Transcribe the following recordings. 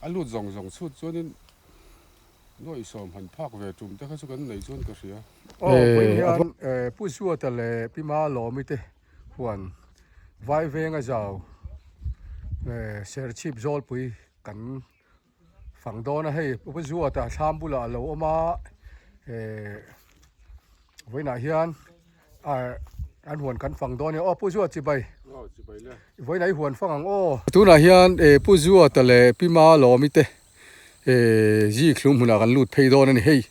A lut zawng zawng chhut chuanin nuaih sawm han phak ve tum te kha chu kan nei chuan ka hria. Aw vawiin hian Pu Zuata leh Pi Malawmi te huan Vaivenga zau Serchhip Zawlpui kan fang dawn a hei Pu Zuata thlam bulah a lo awm a vawiinah hian an huan kan fang dawn a ni aw Pu Zuat chibai vawiinah i huan fang ang aw. Tunah hian Pu Zuata leh Pi Malawmi te Zikhlum hmunah kan lut phei dawn a ni. Hei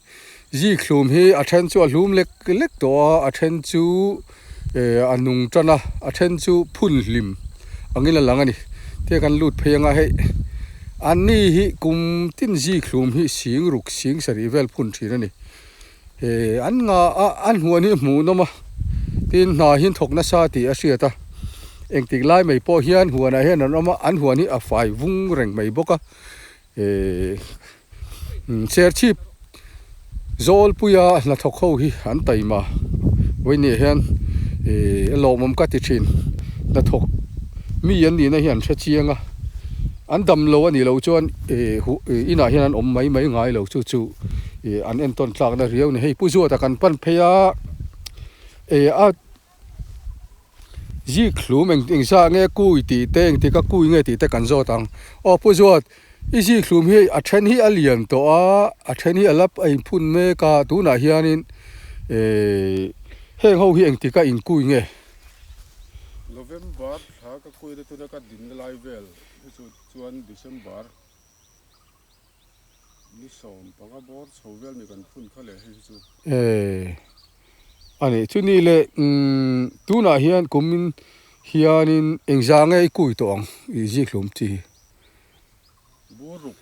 zikhlum hi a then chu a hlum lek lek tawh a, a then chu a nung tan a, a then chu phun hlim angin a lang a ni. Tia kan lut phei anga hei an ni hi kum tin zikhlum hi sing ruk sing sarih vel phun thin a ni. An ngah a, an huan hi hmuhnawm a, tin hna hi an thawk nasa tih a hriat a. Engtik lai mai pawh hian huanah hian an awm a, an huan hi a fai vung reng mai bawk a. Serchhip Zawlpuia hnathawk ho hi an taima vawiin hian a lawmawm ka ti thin hnathawk mi an nihna hi an hre chiang a an dam lo a nih loh chuan inah hian an awm mai mai ngai lo chu chu an entawn tlakna riau a ni hei Pu Zuata kan pan phei a a. Zik hlum eng eng zah nge kui tih te engtik a kui nge tih te kan zawt ang. Aw Pu Zuat, i zik hlum hi a then hi a lian tawh a, a then hi a la a inphun mek a, tunah hianin ehh heng ho hi engtik a inkui nge? November thla ka kui na tuna ka dinna lai vel hi chu chuan December Ni 15 bawr chho vel ni kan phun kha leh hei hi chu. E a nih chu ni le umm tunah hian kumin hianin engzah nge i kui tawh ang i zikhlum chi hi. Bur ruk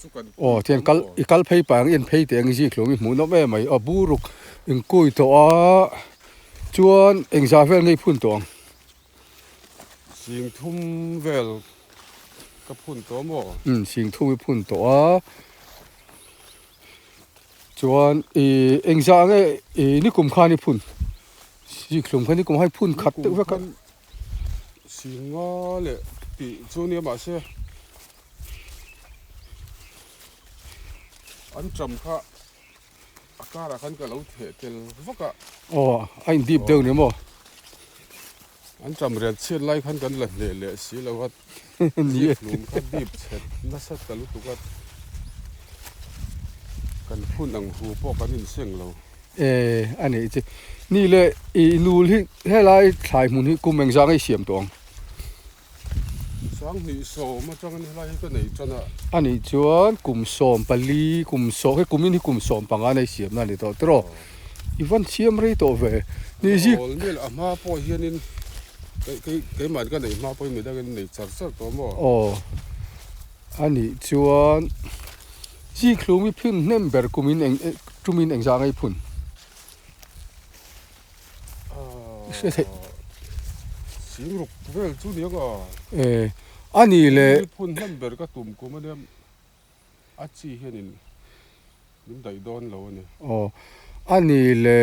chu kan kui tawh ang maw? I kal phei pah ang i en phei teh ang i zikhlum i hmuh nawm em mai aw bur ruk in kui tawh a chuan engzah vel nge i phun tawh ang? Sing thum vel ka phun tawh maw? Umm sing thum i phun tawh a. Chuan i engzah nge i nikum khan i phun? Zikhlum khan nikum khan i phun khat deuh vek a. Sing nga leh tih chu nia mahse an ṭam kha A karah khan ka lo theh tel vak a. Aw, a in dip deuh ni maw? An ṭam riat chhiat lai khan kan la hneh leh si lo a, zip hlum kha dip chhet nasa ta lutuk a, kan phun ang hu pawh kan inseng lo. E, a nih chi. Ni le, i nul hi helai thlai hmun hi kum engzah nge i siam tawh ang? Sanghnih sawm atangin helai hi ka nei tan a. A nih chuan kum 14, kum sawm, hei kumin hi kum 15 nei siamna a ni tawh tiraw? I van siam rei tawh ve. Ni zik. Awl mial a hma pawh hianin kei kei keimahni ka neih hma pawhin midangin nei char char tawh maw? Aw. A nih chuan zik hlum i phun hnem ber kumin eng tumin engzah ngei phun? Hre theih. Sing ruk vel chu ni ang a. E, a ni le. Ni phun hnem ber ka tum kum a nia, a chi hianin min daih dawn lo a ni. Aw, a ni le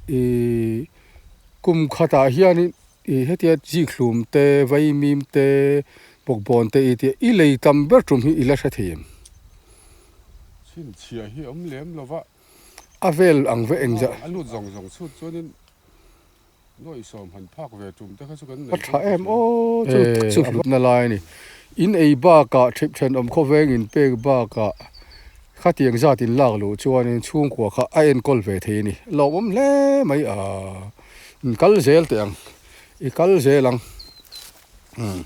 i kum khatah hianin i hetia zikhlum te, vaimim te, bawkbawn te i tia i lei tam ber tum hi i la hre thei em? Chhinchhiah hi a awm lem lo va. A vel ang ve engzah. A lut zawng zawng chhut chuanin nuaih sawm han phak ve tum te kha chu kan nei A tha em aw chu chu hlutna lai a ni. In ei bakah thip thenawm khawveng in pek bakah khatiang zat in lak luh chuanin chhungkua kha a enkawl ve thei a ni. Lawmawm hle mai a in kal zel teh ang i kal zel ang. Umm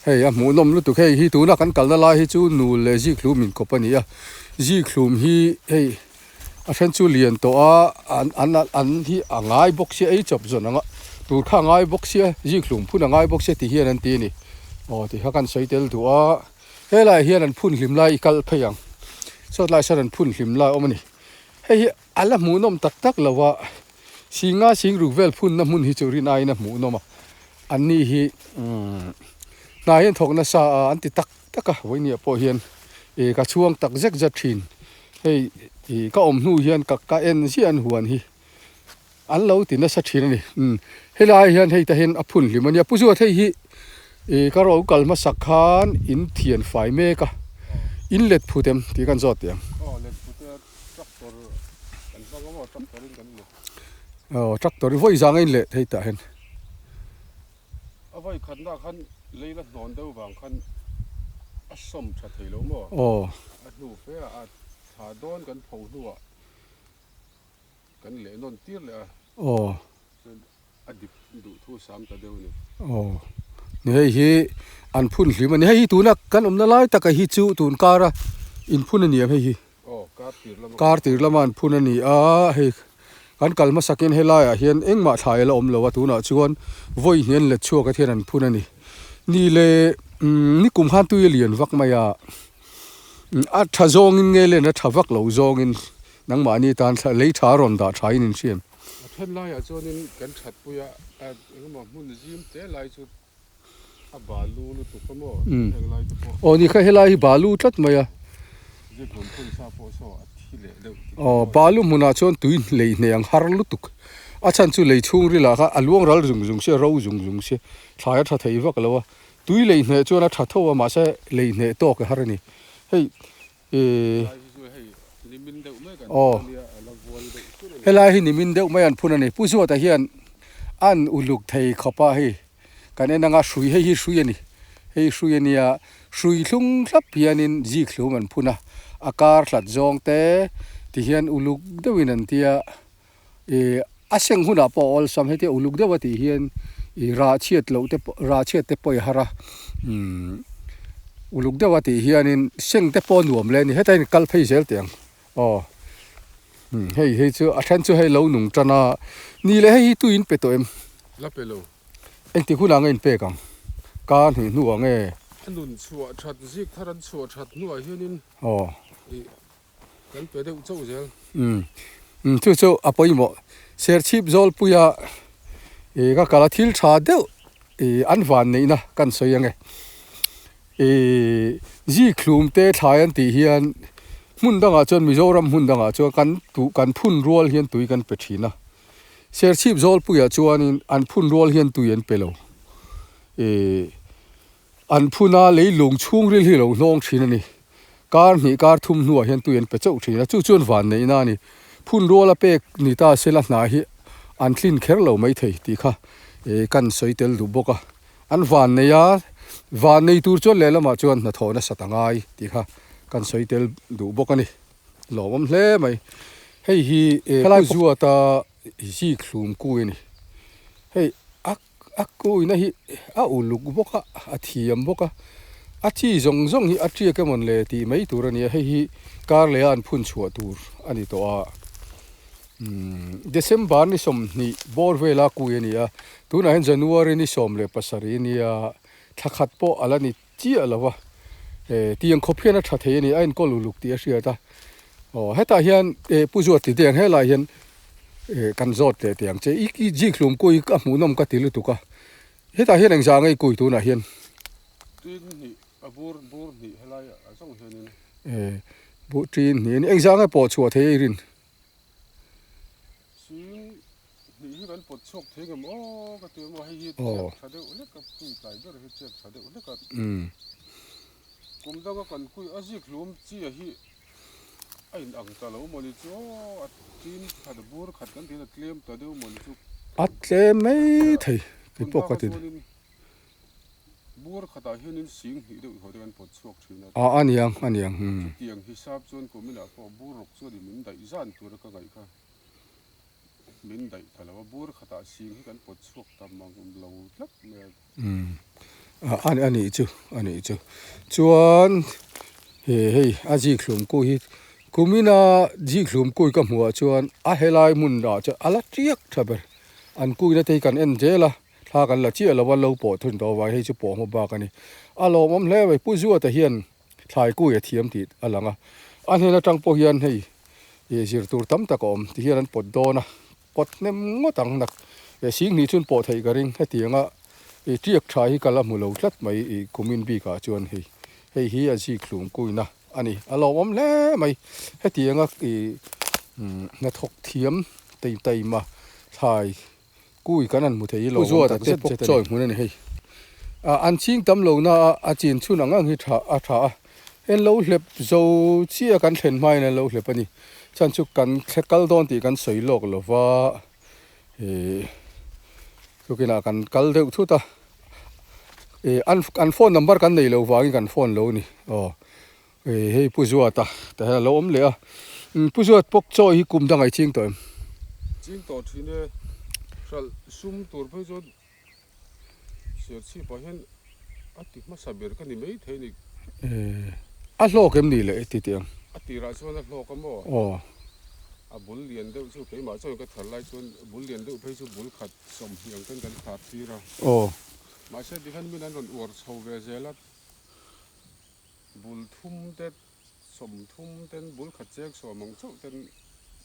hei a hmuhnawm lutuk hei hi tuna kan kalna lai hi chu nul leh zikhlum inkawp a ni a zikhlum hi hei a then chu lian tawh a an an an hi a ngai bawk sia ei chawp zawn ang a tur kha a ngai bawk sia zikhlum phun a ngai bawk sia ti hian an ti a ni aw ti kha kan sawi tel duh a helaiah hian an phun hlim lai i kal phei ang sawt lai sawn an phun hlim lai a awm a ni hei hi a la hmuhnawm tak tak lo a singa sing ruk vel phunna hmun hi chu rin aiin a hmuhnawm a. An ni hi hna hian thawk nasa a an ti tak tak a vawinia pawh hian ih ka chhuang tak zek zet thin hei ih ka awm hnu hian ka ka en ziah an huan hi an lo ti nasa thin a ni umm helai hian hei ta hian a phun hlim a nia pu zuat hei hi. I ka ro kal hmasak khan in thian fai mek a, in let phut em tih kan zawt teh ang. Aw let phut e, tractor kan hmang a maw tractor in kan let. Aw tractor in vawi zang a in leh thei tah hian. A vawi khatna khan lei la hnawn deuh vang khan a sawm tha thei lo maw? Aw. A hnu fe a, a thla dawn kan pho hnuah kan leh nawn tir leh a. Aw. Chuan a dip duh thu sam ta deuh a ni. Aw. Ni hei hi an phun hlim a ni. Hei hi tuna kan awmna lai taka hi chu tun kara inphun a ni ang hei hi. Aw, kar tir lama. Kar tir lama an phun a ni a, hei kan kal hmasakin helaiah hian engmah thlai a la awm lo a, tunah chuan vawi hnian let chhuak a thian an phun a ni. Ni le umm nikum khan tui a lian vak mai a, a tha zawngin nge len a tha vak lo zawngin nangmahni tan lei tha rawn dah tha in inhriam. A then laiah chuanin kan thatpui a, engemaw hmun zim te lai chu A balu lutuk a maw heng lai te pawh. Aw ni kha helai hi balu tlat mai a. Zikhlum phun sa pawh saw a thi leh deuh ti Aw balu hmunah chuan tui lei hneh ang har lutuk. A chhan chu lei chhungril ah kha a luang ral zung zung sia ro zung zung sia thlai a tha thei vak lo a. Tui lei hneh chuan a tha tho a mahse lei hneh tawk a har a ni. Hei ih. Helai hi chu hei nimin deuh mai kan phun a nia a la vual deuh sur a ni. Helai hi nimin deuh mai an phun a ni. Pu Zuata hian an uluk thei khawp a hei. Kan en anga hrui hei hi hrui a ni. Hei hrui a nia, hrui thlung thlap hianin zik hlum an phun a, a kar hlat zawng te ti hian uluk deuhin an tia, ih a seng hunah pawh a awlsam hetia uluk deuh a tih hian ih rah chhiat loh te pawh rah chhiat te pawh i har a, umm uluk deuh a tih hianin seng te pawh a nuam le a ni heta in kal phei zel teh ang aw umm hei hei chu a then chu hei lo nung tan a, ni leh hei hi tuiin pe tawh em? La pe lo. Engtik hunah nge inpek ang? Ka hnih hnuah nge? A nun chhuah that zik thar an chhuah that hnuah hianin Aw. ih kan pe deuh chauh zel. Umm umm chu chu a pawimawh. Serchhip Zawlpuia ih ka kal a thil tha deuh ih an van neihna kan sawi ange. Ih zikhlum te thlai an tih hian hmun dangah chuan Mizoram hmun dangah chuan kan tuh kan phun rual hian tui kan pe thin a. Serchhip Zawlpuiah chuanin an phun rual hian tui an pe lo. Ih, an phuna leilung chhungril hi lo hnawng thin a ni. Kar hnih kar thum hnuah hian tui an pe chauh thin a, chu chuan van neihna a ni. Phun rual a pek ni ta sela hna hi an tlin kher lo mai thei tih kha ih kan sawi tel duh bawk a. An van nei a, van nei tur chuan lehlamah chuan hnathawh nasat a ngai tih kha kan sawi tel duh bawk a ni. Lawmawm hle mai. Hei hi helai Zuata zik hlum kui a ni. Hei a a kuina hi a uluk bawk a, a thiam bawk a. A chi zawng zawng hi a tiak emawn le tih mai tur a ni a. Hei hi kar leh a an phun chhuah tur a ni tawh a. Umm December ni 20 bawr vela kui a ni a. Tunah hian January ni 17 a nia. Thla khat pawh a la ni chiah lo va, eh tiang khawp hian a tha thei a ni, a enkawl uluk tih a hriat a, aw hetah hian eh Pu Zuat ti te ang helaiah hian eh kan zawt leh teh ang che, i i zik hlum kui a hmuhnawm ka ti lutuk a, hetah hian engzah ngei kui tunah hian. Tin hnih a bur bur hnih helai ah zawng hianin. Eh bu tin hnih a ni, engzah nge pawh chhuah thei a i rin? Sing hnih hi kan pawt chhuak thei ngem aw ka ti maw hei hi chek tha deuh hlek a kui tlai ber hi chek tha deuh hlek a kum danga kan kui a zik hlum chi a hi a in ang ta lo maw ni chu aw a tin khat bur khat kan tiin a tlem ta deuh maw ni chu a tlem mai thei kei pawh ka ti. Bur khatah hianin sing hnih deuh haw te kan pawt chhuak thin a. A a niang a niang umm. Chutiang hisap chuan kuminah pawh bur rawk chuan in min daih zan tura ka ngaih kha min daih ta lo a, bur khatah sing hi kan pawt chhuak ta mang lo tlat mai a. Umm a a a nih chu a nih chu chuan he hei a zik hlum ku hi kumina zik hlum kui ka hmuh ah chuan a helai hmun ah chuan a la tiak tha ber an kuina te hi kan en zel a. Thla kan la chiah lo a, lo pawh thun tawh avang hei chu pawh hma bak a ni. A lawmawm hle mai, Pu Zuata hian thlai kui a thiam tih a lang a, a hnen atang pawh hian hei ih zir tur tam tak a awm ti hian an pawt dawn a, pawt hnem ngawt ang nak eh sing hnih chun pawh theih ka ring hetianga ih tiak tha hi ka la hmu lo tlat mai ih kumin bikah chuan hei hei hi a zik hlum kuina a ni. A lawmawm hle mai, hetianga ih hnathawk thiam tei taima thlai Kui kan han hmu thei lo awm tak zet zet a ni. Chawi hmun a ni hei. An ching tam lo na a, a chin chhun ang ang hi tha a tha a. En lo hlep zo chiah kan thlen hmain an lo hlep a ni. Chhan chu kan thle kal dawn tih kan sawi lawk lo va, ih tukinah kan kal deuh thut a. Ih an an phone number kan nei lo vangin kan phone lo a ni. Aw ih hei Pu Zuata tah hian a lo awm leh a. Pu Zuat pawk chaw hi kum dang ai ching tawh em? Ching tawh thin e. Hralh sum tur phei chuan Serchhip ah hian a ti hmasa ber ka ni mai thei ni. Eh, a hlawk em ni le ti tih ang? A tirah chuan a hlawk a maw? Aw. A bul lian deuh chu keimah chuan ka thar lai chuan bul lian deuh phei chu bul khat 20 ang ten kan khar tir a. Aw. Mahse tikhan min an rawn uar chho ve zel a, bul thum te 30 ten bul khat cheng sawm ang chauh ten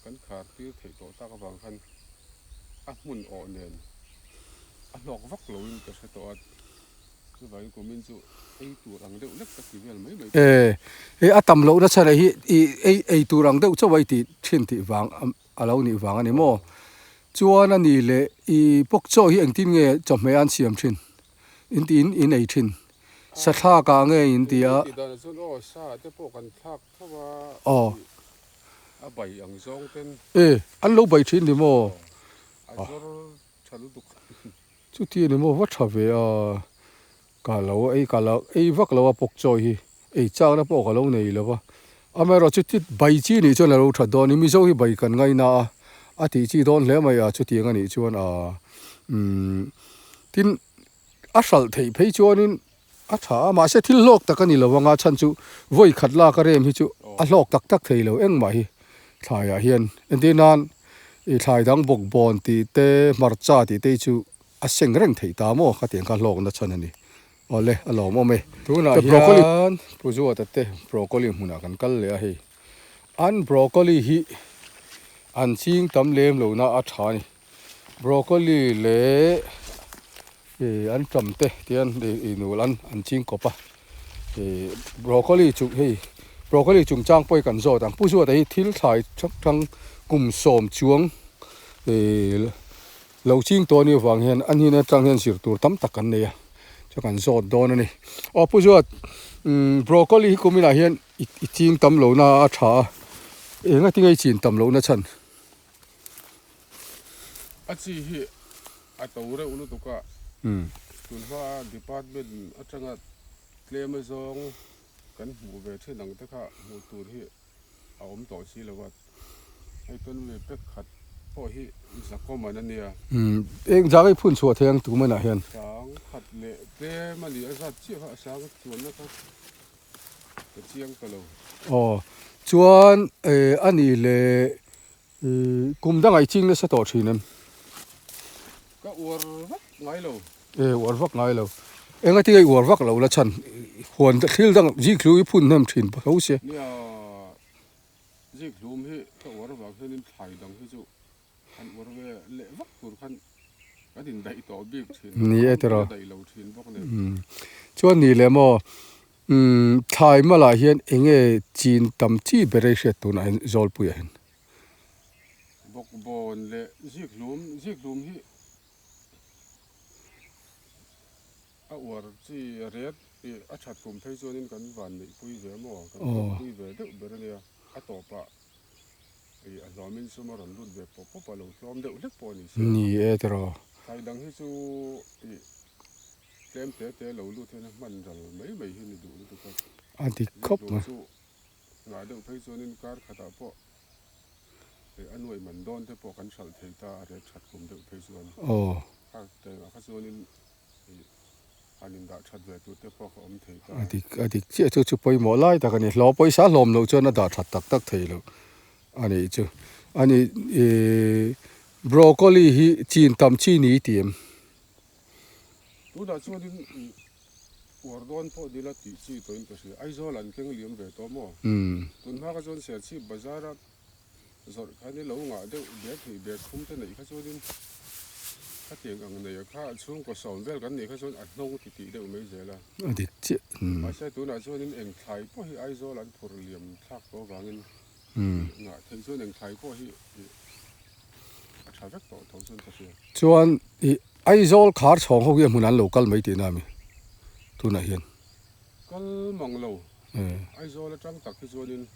kan khar tir theih tawh tak avang khan a hmun awh nen a hlawk vak loin ka hre tawh a, chuvangin kumin chu ei tur ang deuh lek ka ti vel mai mai tawh. E, e a tam lohna chhan ah hi i ei ei tur ang deuh chauh a i tih thin tih vang a lo nih vang a ni maw? Chuan a ni leh i pawk chaw hi engtin nge chawhmeh an siam thin? In tiin in ei thin. Sa thlak ah nge in ti a. Tih dan chuan aw sa te pawh kan thlak tho a. Aw. A bai ang zawng ten. E an lo bai thin ni maw? A zawr tha lutuk. Chuti a ni maw va tha ve a. Ka lo ei ka lo ei vak lo a pawk chawi hi ei chakna pawh ka lo nei lo va. Amaherawh chu ti bai chi nih chuan a lo that dawn i Mizo hi bai kan ngaina a, a tih chi dawn hle mai a chutiang a nih chuan a umm tin a hralh theih phei chuanin a tha a mahse thil hlawk tak a ni lo anga chhan chu vawi khat lak a rem hi chu a hlawk tak tak thei lo engmah hi thlaiah hian entir nan ih thlai dang bawk bawn tih te hmarcha tih te hi chu a seng reng theih ta maw khatiang kha hlawkna chhan a ni. Awle, a lawmawm e. Tunah hian Pu Zuata te broccoli hmunah kan kal leh a hei. An broccoli hi an ching tam lem lo na a tha a ni. Broccoli leh ih an tam te tihian ih nul an an ching kawp a. Ih broccoli chu hei broccoli chungchang pawh hi kan zawt ang. Pu Zuata hi thil thlai hrang hrang kum sawm chuang ih Lo ching tawh anih avang hian a hnin atang hian zir tur tam tak kan nei a, chu kan zawt dawn a ni. Aw Pu Zuat, umm broccoli hi kuminah hian i ching tam lohna a tha a, eng atinge i chin tam lohna chhan? A chi hi a to reuh lutuk a, tunhma department atanga tlem azawng kan hmuh ve thin ang te kha hmuh tur hi a awm tawh si lo a, hei tun mi pek khat pawh hi zakawm an a nia. Umm eng zang i phun chhuah thei ang tum anah hian. Sang khat leh tlem a ni a zat chiah kha a sang chuanna kha ka chiang ta lo. Aw chuan eh a nih leh ih kum dangah i ching nasa tawh thin em? Ka uar vak ngai lo. E uar vak ngai lo. Enga tinge i uar vak lo la chhan huan thil dang zikhlum i phun hnem thin tho sia. Nia zikhlum hi ka uar vang hianin thlai dang hi chu han uar ve leh vak tur khan kan indaih tawh bik thin. Ni e tiraw. Kan daih lo thin bawk nen. Chuan ni leh maw thlai malah hian enge chin tam chi ber ei hriat tunah hian Zawlpuiah hian. Bawkbawn leh zikhlum zikhlum hi. A uar chi ret ih a that kum phei chuanin kan van neihpui ve maw? Kan hlawkpui ve deuh ber a nia. A tawpah ih a hlawmin sum a rawn lut ve pawp pawp a, lo hlawm deuh hlek pawh a ni si a. Ni e tiraw. Thlai dang hi chu ih tlem te te lo lut hian a hman ral mai mai hi ni duh lutuk a. A dik khawp mai. Chu ngah deuh phei chuanin kar khatah pawh Hei a nuaih man dawn te pawh kan hralh thei ta a ret that kum deuh phei chuan. Aw. Kha tengah kha chuanin hei han indah that ve tur te pawh kha awm thei ta. A dik a dik chiah chu chu pawimawh lai tak a ni. Hlawh pawisa hlawm loh chuan a dah that tak tak thei lo a nih chu. A ni ih broccoli hi chin tam chi ni i ti em? Tunah chuanin ih uar dawn pawh nila tih chi tawhin ka hria. Aizawl an keng liam ve tawh maw? Tunhma kha chuan Serchhip bazara zawrh kha ni lo ngah deuh bag hnih bag thum te neih kha chuanin khatiang ang neia kha chhungkaw sawm vel kan nih kha chuan a hnawng ti tih deuh mai zel a. A dik chiah. Mahse tunah chuanin eng thlai pawh hi Aizawl an phur liam thlak tawh avangin ngah theih chuan eng thlai pawh hi a tha vek tawh tho chuan ka hria. Chuan ih Aizawl khar chhawng ho hi a hmun an lo kal mai tihna a mi? Tunah hian. Kal mang lo. Aizawl atang tak hi chuanin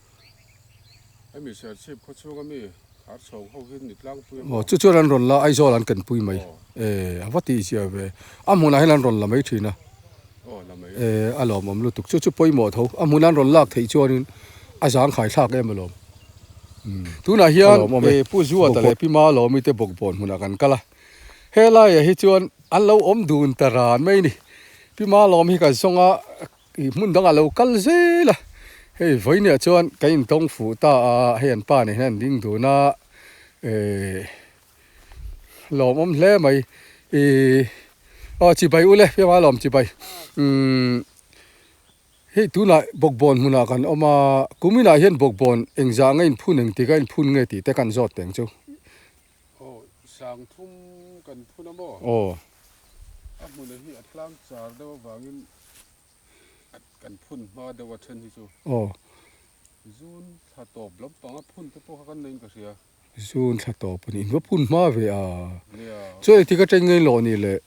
hemi Serchhip khaw chhunga mi khar chhawng ho hi ni tlangpui a maw? Aw, chu chuan an rawn la, Aizawl an ken pui mai. E, a va tih zia ve. A hmunah hian an rawn la mai thin a. Aw, la mai. E, a lawmawm lutuk. Chu chu pawimawh tho. A hmunah an rawn lak theih chuanin a zangkhai thlak em alawm. Tunah hian e Pu Zuata leh Pi Malawmi te bawkbawn hmunah kan kal a. Helaiah hi chuan an lo awm dun ta ran mai a ni. Pi Malawm hi ka zawng a, ih hmun dangah lo kal zel a. Hei vawiinah chuan kan intawng fuh ta a, hei an pa nen hian an ding dun a, eh lawmawm hle mai. Ih aw chibai ule Pi Malawm chibai umm. Hei tunah bawkbawn hmunah kan awm a, kuminah hian bawkbawn engzah nge inphun engtik a inphun nge tih te kan zawt teng chu. Aw, sang thum kan phun a maw? Aw. A hmuna hi a tlang char deuh avangin kan phun hma deuh a then hi chu. Aw. Zun thla tawp lampang a phun te pawh kha kan neiin ka hria. Zun thla tawp a ni. In va phun hma ve a. Nia. Chuan engtik atang nge lawh ni le?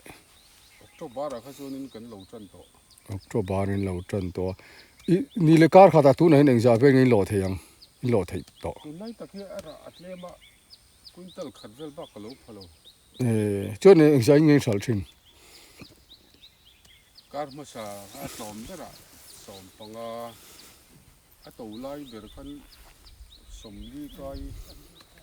October ah kha chuanin kan lo tan tawh. October in lo tan tawh a. I ni le kar khatah tunah hian engzah vel nge in lawh thei ang? In lawh theih tawh. Tunlai tak hi a rah a tlem a, quintal khat vel bak ka lo pha lo. Eh, chuan engzah in nge in hralh thin? Kar hmasa a tlawm berah 15. A to lai ber khan 40 kai.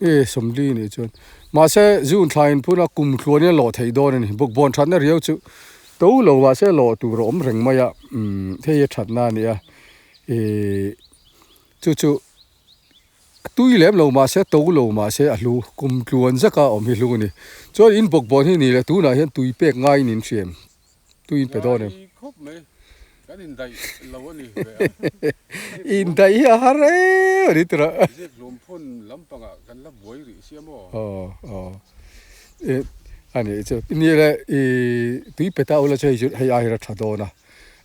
E, 40 nih chuan. Mahse, June thla in phun a kum tluan in a lawh theih dawn a ni. Bawkbawn thatna riau chu to lo mahse lawh tur a awm reng mai a, umm hei a thatna a ni a. E, chu chu tui lem lo mahse to lo mahse a hlu kum tluan zaka awm hi hlu a ni. Chuan in bawkbawn hi ni leh tunah hian tui pek ngaiin in hriam. Tui in pe dawn em? Ngai khawp mai. Kan indaih lo a ni ve a. Indaih hi a har em a ni tura. Zip hlum phun lampangah kan la buai rih sia maw? Aw aw. E a ni chu. Ni le i tui pe ta ula chu hei chu hei ai hi a tha dawn a.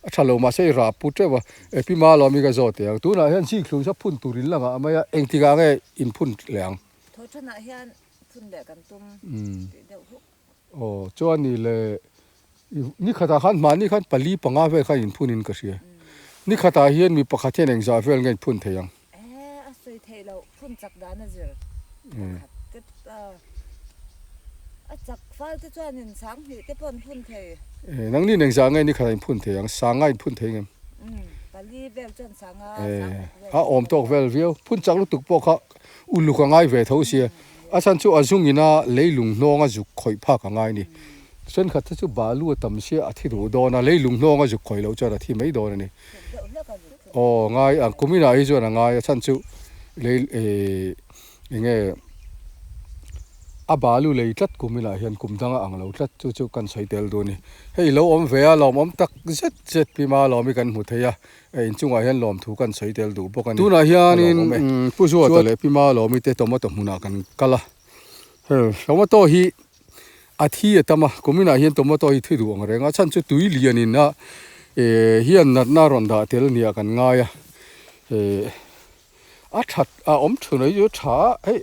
A tha lo mahse i rah pu teuh a. E pi ma lawm i ka zawt teh ang. Tunah hian zik hlum sa phun tur in langah mai a. Engtikah nge in phun leh ang? Thawhṭhanah hian phun leh kan tum tih deuh huk. Aw chuan ni le ni khatah khan mahni khan pali panga vel khan inphun in ka hria. Ni khatah hian mi pakhat hian engzah vel nge inphun thei ang? Eh a sawi theih loh phun chak dan a zir pakhat te a chak fal te chuan in sang hnih te pawh an phun thei. Eh nangni in engzah nge ni khatah inphun thei ang? Sanga inphun thei ngem? Umm pali vel chuan sanga sang khat vel. A awm tawk vel viau. Phun chak lutuk pawh kha Uluk a ngai ve tho sia, a chhan chu a zungin a leilung hnawng a zuk khawih phak a ngai a ni. Thenkhat te chu balu a tam sia a thi duh dawn a, leilung hnawng a zuk khawih loh chuan a thi mai dawn a ni. Aw ngai ang, kuminah hi chuan a ngai, a chhan chu lei eh eng nge a balu lei tlat kuminah hian kum dang a ang lo tlat chu chu kan sawi tel duh a ni. Hei lo awm ve a, lawmawm tak zet zet pi ma lawm hi kan hmu thei a. Hei inchungah hian lawmthu kan sawi tel duh bawk a ni. Tunah hianin Pu Zuata leh Pi Malawmi te tomato hmunah kan kal a. Hei tomato hi a thi a tam a, kuminah hian tomato hi thi duh ang reng a, chhan chu tui lianin a hian natna rawn dah tel nia kan ngai a. A that a awm thun a hi chu tha a, hei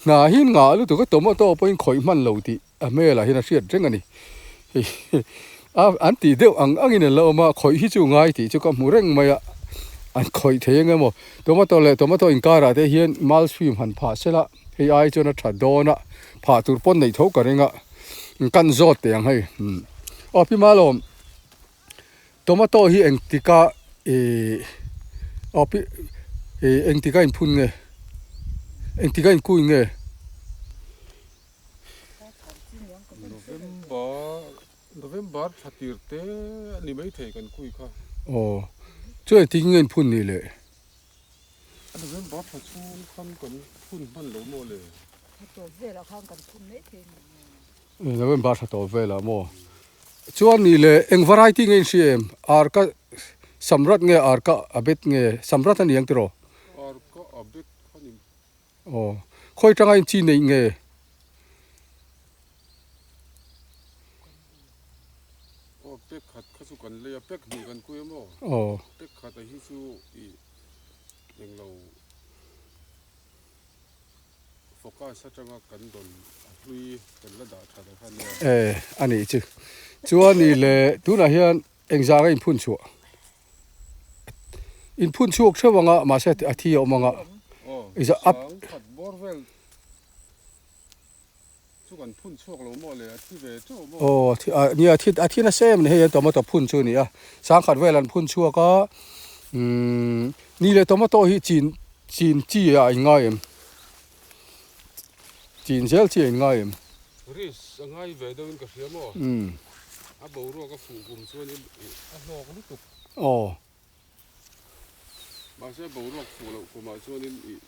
hna hi ngah lutuk a tomato pawhin khawih hman lo tih. A hmelah hian a hriat reng a ni. Hei a an tih deuh ang angin an la awm a, khawih hi chu ngai tih chu ka hmu reng mai a, an khawih thei eng emaw. Tomato leh tomato inkarah te hian malswim han phah sela, hei ai chuan a tha dawn a, phah tur pawn neih tho ka ring a, kan zawt teh ang hei. Aw Pi Malawm, tomato hi engtika ih aw pi ih engtika inphun nge? Engtika inkui nge? November November thla tir te a ni mai thei kan kui kha. Aw chuan engtin nge in phun ni le? November thla chhung khan kan phun hman lo maw le? Thla tawp velah khan kan phun mai thei ni. November thla tawp velah maw? Chuan ni le eng variety nge in hria em? Arka samrat nge arka abet nge samrat a ni ang tiraw? Arka abet kha ni. Aw, khawi tanga in chi neih nge? Aw, pek khat kha chu kan lei a, pek hnih kan kui a maw? Aw. Pek khat a hi chu i englo focus atanga kan dawn a hlui kan la dah that a kha nia. E, a nih chu. Chuan i le tunah hian. Engzah nge in phun chhuah? In phun chhuak theuh anga mahse a thi a awm anga. Engzah a. Sangkhat bawr vel chu kan phun chhuak lo maw le a thi ve teuh maw? Aw a nia a thi a thi nasa em a ni hei tomato phun chu a ni a. Sangkhat vel an phun chhuak a umm ni leh tomato hi chin chin chi ah a inngai em? Chin zel chi a inngai em? Risk a ngai ve deuh in ka hria maw? A boruak a fuh kum chuan in a hlawk lutuk. Aw. Mahse boruak fuh loh kumah chuan in ih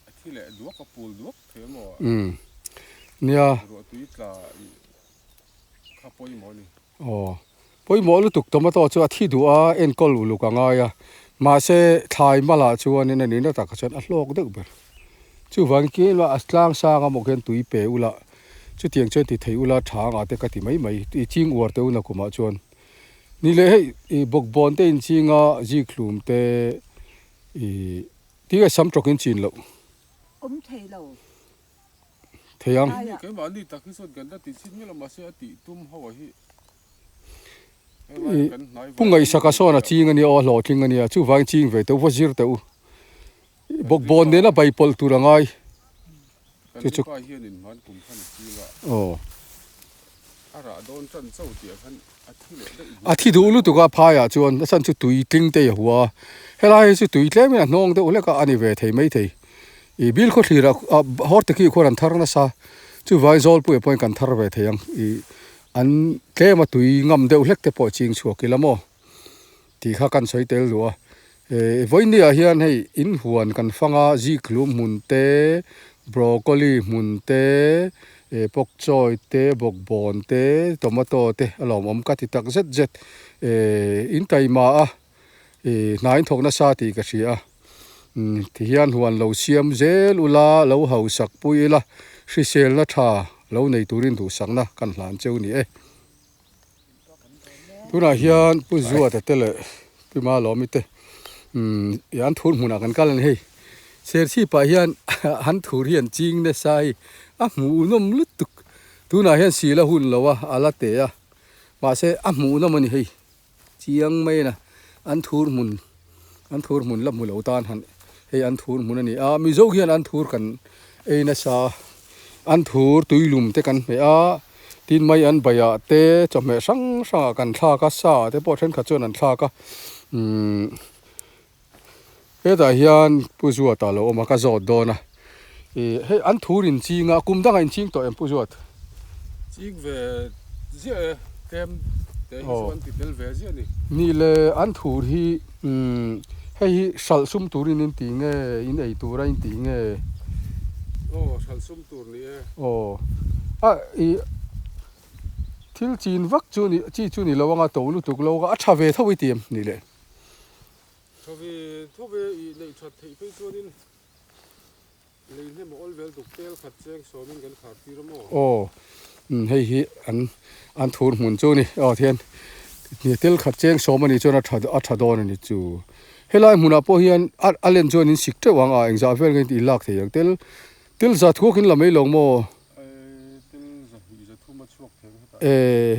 a thi leh duak a pul duak thei maw? Nia. Ruah tui tla ih kha pawimawh a ni. Aw, pawimawh lutuk tomato chu a thi duh a, enkawl uluk a ngai a, mahse thlai malah chuanin a nihna takah chuan a hlawk deuh ber. Chuvangin tlem a tlang sang a maw khian tui pe ula, chutiang chuan ti thei ula tha anga te ka ti mai mai, i ching uar teh una kumah chuan. Ni leh hei i bawkbawn te inching a, zikhlum te i tinge sam tawkin chin loh. Awm thei lo. thei ang. Ni keimahni tak hi chuan kan la ti chhin miah lo mahse a tih tum ho ah hi helai kan hnai Pu Ngaihsaka sawn a ching a nia aw a hlawhtling a nia chuvangin ching ve teh u va zir teh u bawkbawn nena bai pawlh tur a ngai chu chu Kan hian in hman kum khan a ching a aw a rah dawn tan chauh tih ah khan a thi leh daih a thi duh lutuk a phai ah chuan a chhan chu tui tling te i hua a helai hi chu tui tlem in a hnawng deuh hlek a a ni ve thei maithei. Ih bil khaw thlir ah hawr te khi khuan an thar nasa chuvangin zawlpuiah pawhin kan thar ve thei ang ih an tlem a tui ngam deuh hlek te pawh ching chhuak ila maw tih kha kan sawi tel duh a eh vawiin ah hian hei in huan kan fang a zikhlum hmun te broccoli hmun te eh pawk chawi te bawkbawn te tomato te a lawmawm ka ti tak zet zet eh in taima a. Ih hna in thawk nasa tih ka hria a, ti hian huan lo siam zel ula lo hausak pui ila hriselna tha lo nei turin duhsakna kan hlan cheu ni e. Tunah hian Pu Zuata te leh Pi Malawmi te ih an thur hmunah kan kal a ni hei. Serchhip ah hian an thur hi an ching nasa hei a hmuhnawm lutuk tunah hian sil a hun lo a a la te a mahse a hmuhnawm a ni hei. Chiang mai a, an thur hmun, an thur hmun la hmu lo tan han hei an thur hmun a ni a, Mizo hian an thur kan ei nasa a, an thur tuilum te kan hmeh a, tin mai an baiah te chawhmeh hrang hrangah kan thlak a, sa te pawh thenkhat chuan an thlak a, umm hetah hian Pu Zuata a lo awm a, ka zawt dawn a, ih hei an thur inching a, kum dangah inching tawh em Pu Zuat? Ching ve ziah e, tlem te hi chu an ti tel ve ziah a ni. Ni le an thur hi umm hei hi hralh sum turin in ti nge, in ei tura in ti nge? Aw hralh sum tur ni e. Aw a ih thil chin vak chu ni chi chu ni lo anga to lutuk lo a tha ve tho i ti em ni le? Tha ve tho ve i neih that theih phei chuanin lei hnem a awl vel duk tel khat cheng sawmin kan khar tir a maw? Aw hei hi an an thur hmun chu a ni aw thian tel khat cheng sawm a nih chuan a tha a tha dawn a ni chu helai hmunah pawh hian a a len chuan in sik teuh ang a engzah vel nge in lak thei ang tel tel za thuak in la mai lo maw? E,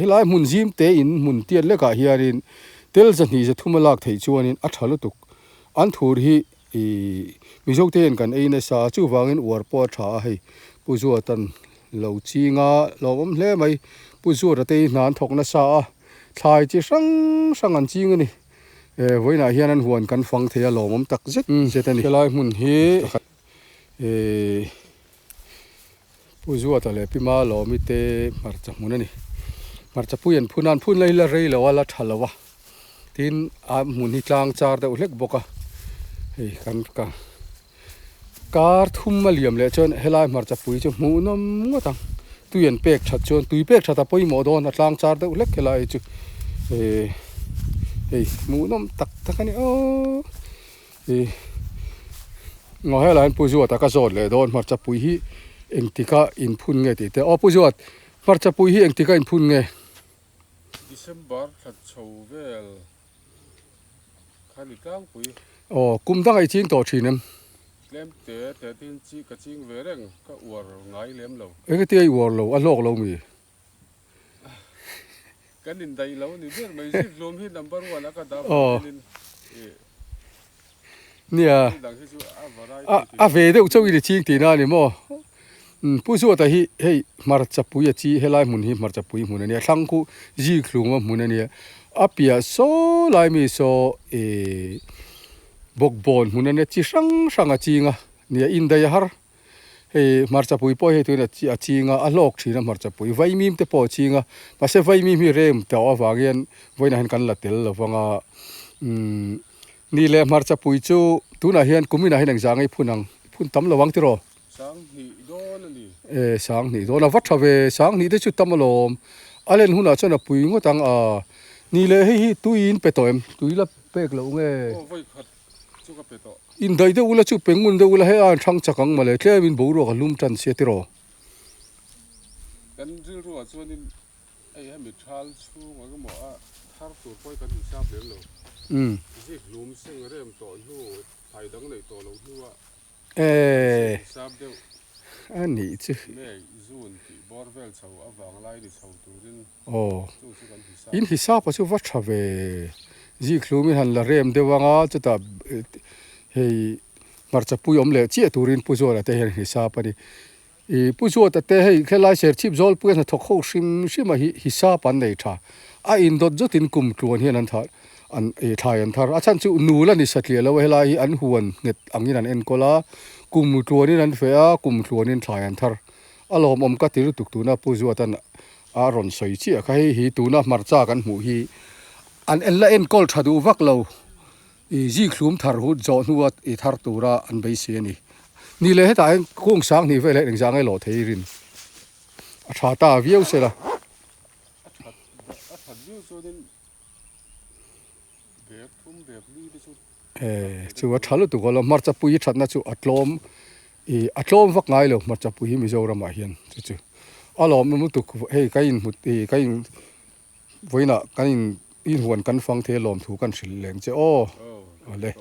helai hmun zim te in hmun tiat lekah hianin tel zahnih zathum a lak theih chuanin a tha lutuk. An thur hi ih Mizo te hian kan ei nasa a, chuvangin uar pawh a tha a hei. Pu Zuatan lo ching a, lawmawm hle mai. Pu Zuata te hi hna an thawk nasa a, thlai chi hrang hrang an ching a ni. E, vawiinah hian an huan kan fang thei a, lawmawm tak zet zet a ni. Helai hmun hi ih. Pu Zuata leh Pi Malawmi te hmarcha hmun a ni. Hmarcha pui an phun a, an phun lai hi la rei lo a, la tha lo a. Tin, a hmun hi tlang char deuh hlek bawk a. Hei kan ka kar thum a liam leh chuan helai hmarcha pui chu hmuhnawm ngawt ang. Tui an pek that chuan tui pek that a pawimawh dawn a tlang char deuh hlek helai hi chu. Hei hmuhnawm tak tak a ni aw. I ngaw helai hian Pu Zuata ka zawt leh dawn hmarcha pui hi engtika inphun nge tih te aw Pu Zuat hmarcha pui hi engtika inphun nge? December thla chho vel kha ni tlangpui. Aw kum dangah i ching tawh thin em? Tlem te te tin chi ka ching ve reng ka uar ngai lem lo. Engati a i uar lo a hlawk lo mi? Kan indaih lo ni ber mai zikhlum hi number one a ka dah vangin i Nia a ve deuh chauh i ni ching tihna a ni maw? Pu Zuata hi hei hmarcha pui a chi helai hmun hi hmarcha pui hmun a nia thlang khu zikhlum a hmun a nia a piah saw lai mi saw ih bawkbawn hmun a nia chi hrang hrang a ching a nia indaih a har. Hei hmarcha pui pawh hei tuin a ching a, a hlawk thin a hmarcha pui. Vaimim te pawh a ching a, mahse vaimim hi rem tawh avang hian vawiinah hian kan la tel lo vang a. Umm ni leh hmarcha pui chu tunah hian kuminah hian engzah nge i phun ang? I phun tam lo ang tiraw? Sang hnih dawn a ni. E sang hnih dawn a, va tha ve, sang hnih te chu tam alawm. A len hunah chuan a pui ngawt ang a. Ni leh hei hi tui in pe tawh em? Tui la pek loh nge? Aw vawikhat Chu ka pe tawh. Indaih deuh ula chu pe ngun deuh ula hei a an thang chak ang mawle tlemin boruak a lum tan sia tiraw. Kan rilruah chuanin hei hemi thal chhung eng emaw a thar tur pawh hi kan insap lem lo. Zik lum seng rem tawh hnu thai dang neih tawh loh hnua insap deuh. A nih chu. May, June tih bawr vel chho avang lai ni chho turin. Aw, in hisap a chu va tha ve. Zikhlum in han la rem deuh anga chutah hei hmarcha pui awm leh chiah turin Pu Zuata te hian hisap a ni. Ih Pu Zuata te hei helai Serchhip Zawlpui a hnathawk ho hrim hrim a hi hisap an nei tha. A indawt zawtin kum tluan hian an thah an ih thlai an thar. A chhan chu nul a ni satliah lo a helai hi an huan nghet angin an enkawl a, kum tluanin an feh a, kum tluanin thlai an thar. A lawmawm ka ti lutuk tuna Pu Zuatan a rawn sawi chiah kha hei hi tuna hmarcha kan hmuh hi an en la enkawl tha duh vak lo ih zikhlum thar hut zawh hnua ih thar tura an beisei a ni. Ni leh hetah hian kung sang hnih vel hian engzah nge lawh thei rin a tha ta viau se la. A that a that viau chuanin bag thum bag li te chu. E chu a tha lutuk a lo hmarcha pui hi thatna chu a tlawm ih a tlawm vak ngai lo hmarcha pui hi Mizoram ah hian chu chu a lawm em lutuk hei ka in hmu ih ka in vawiinah kan in inhuan kan fang thei a lawm thu kan hrilh leng che aw awle.